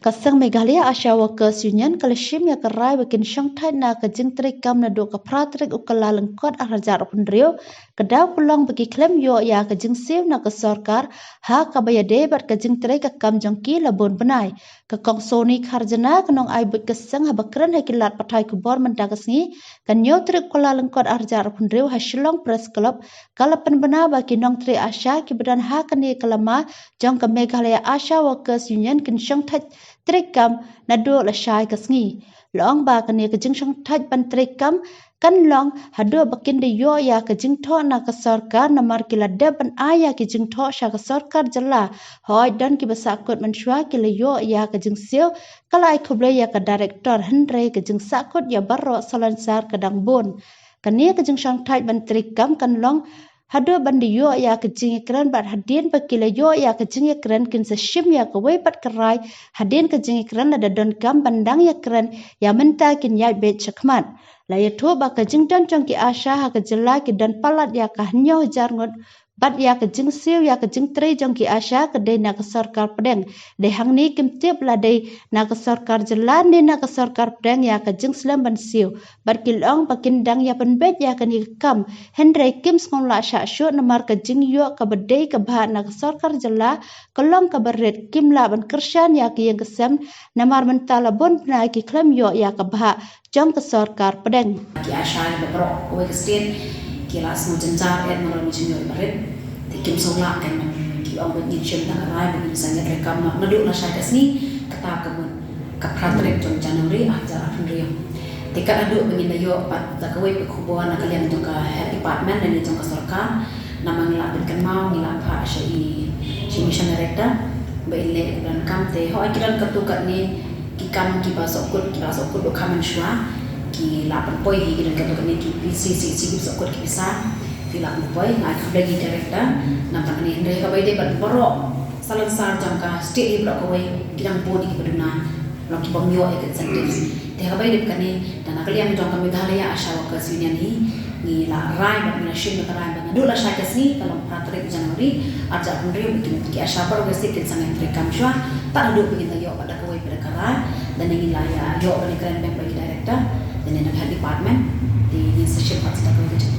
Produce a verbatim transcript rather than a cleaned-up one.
Ka seng Meghalaya ASHA Workers Union ka la shim ïa ka rai ba kin shongthait na ka jingtrei kam naduh ka phra tarik u Kyllalyngkot arhajar arphew hynriew, ka daw ka long ba ki khlem ïoh ïa ka jingsiew na ka sorkar ha kaba ïadei bad ka jingtrei ka kam jong ki la bun bnai. Ka Kong Sony Kharjana, ka nongai buit ka seng, haba kren ha ki lad pathai khubor mynta ka sngi, ka hynñiew tarik u Kyllalyngkot arhajar arphew hynriew ha Shillong Press Club, ka la pynbna ba ki nongtrei ASHA kiba don ha kane ka lama jong ka Meghalaya ASHA Workers Union kin shongthait trei kam naduh lashai ka sngi. La ong ba kane ka jingshongthait ban trei kam kan long haduh ba kin da ïoh ïa ka jingthoh na ka sorkar, namar ki la dep ban ai ïa ki jingthoh sha ka sorkar jylla. Hooid, don kiba sahkut mynshuwa ki la ïoh ïa ka jingsiew. Ka la ai khublei ïa ka director, hynrei ka jingsahkut ïa baroh salonsar ka dang bun. Kane ka jingshongthait ban trei kam kan long haduh ban da ïoh ïa ka jingïakren, bad hadien ba ki la ïoh ïa ka jingïakren kin sa shim ïa kawei pat ka rai hadien ka jingïakren, lada donkam ban dang ïakren ïa mynta kin ïaid beit shakhmat. La ïathuh ba ka jingdon jong ki ASHA ha ka jylla ki don palat ïa ka hynñiew hajar ngut, bad ïa ka jingsiew ïa ka jingtrei jong ki ASHA ka dei na ka sorkar pdeng. Dei hangne kim tip la dei na ka sorkar jylla ne na ka sorkar pdeng ïa ka jingslem ban siew. Bad ki la ong ba kin dang ïa pynbeit ïa kane ka kam, hynrei kim sngewlah shah shuh namar ka jingïoh kaba dei ka bhah na ka sorkar jylla ka long kaba rit, kim lah ban kyrshan ïa ka ïing ka sem namar mynta la bun bnai ki khlem ïoh ïa ka bhah jong ka sorkar pdeng. Ki ASHA kiba baroh kawei ka state ki la sngew jynjar eh namar ka jingïoh barit. Te kim sngewlah, kan, ki ong ba ngin shim tang ka rai ba ngin sa ïatrei kam naduh lashai ka sngi, kata ka mut ka phra tarik jong January arhajar arphew hynriew. Te kat haduh ba ngin da ïoh pat da kawei ka khubor na ka liang jong ka health department lane jong ka sorkar, namar ngi la pynkynmaw, ngi la phah sha i, sha i mission director ba in leh ka plan kam. Te hooid, ki don katto katne ki kam kiba sahkut, kiba sahkut ruh ka mynshuwa, ki la pynpoi hi, ki don katto katne ki P C C C kiba sahkut ki pisa, ki la pynpoi. Nga ai khublei ïa i director namar kane, hynrei kaba ïadei bad baroh salonsar jong ka state hi baroh kawei ki dang bun ïa kiba duna, baroh ki bym ïoh ïa ka incentive. Te kaba ïadei bad kane, da na ka liang jong ka Meghalaya ASHA Workers Union hi, ngi la rai bad ngi la shim ka rai ba naduh lashai ka sngi, ka long phra tarik January arhajar arphew hynriew, ba kin, ki ASHA baroh kawei state kin sa ïatrei kam shuwa tad haduh ba ngin da ïoh pat da kawei pat ka rai. Lane ngin la ïa ïoh ban ïakren beit bad ki director lane na ka health department. Te ngin sa shim pat sa da kawei ka jing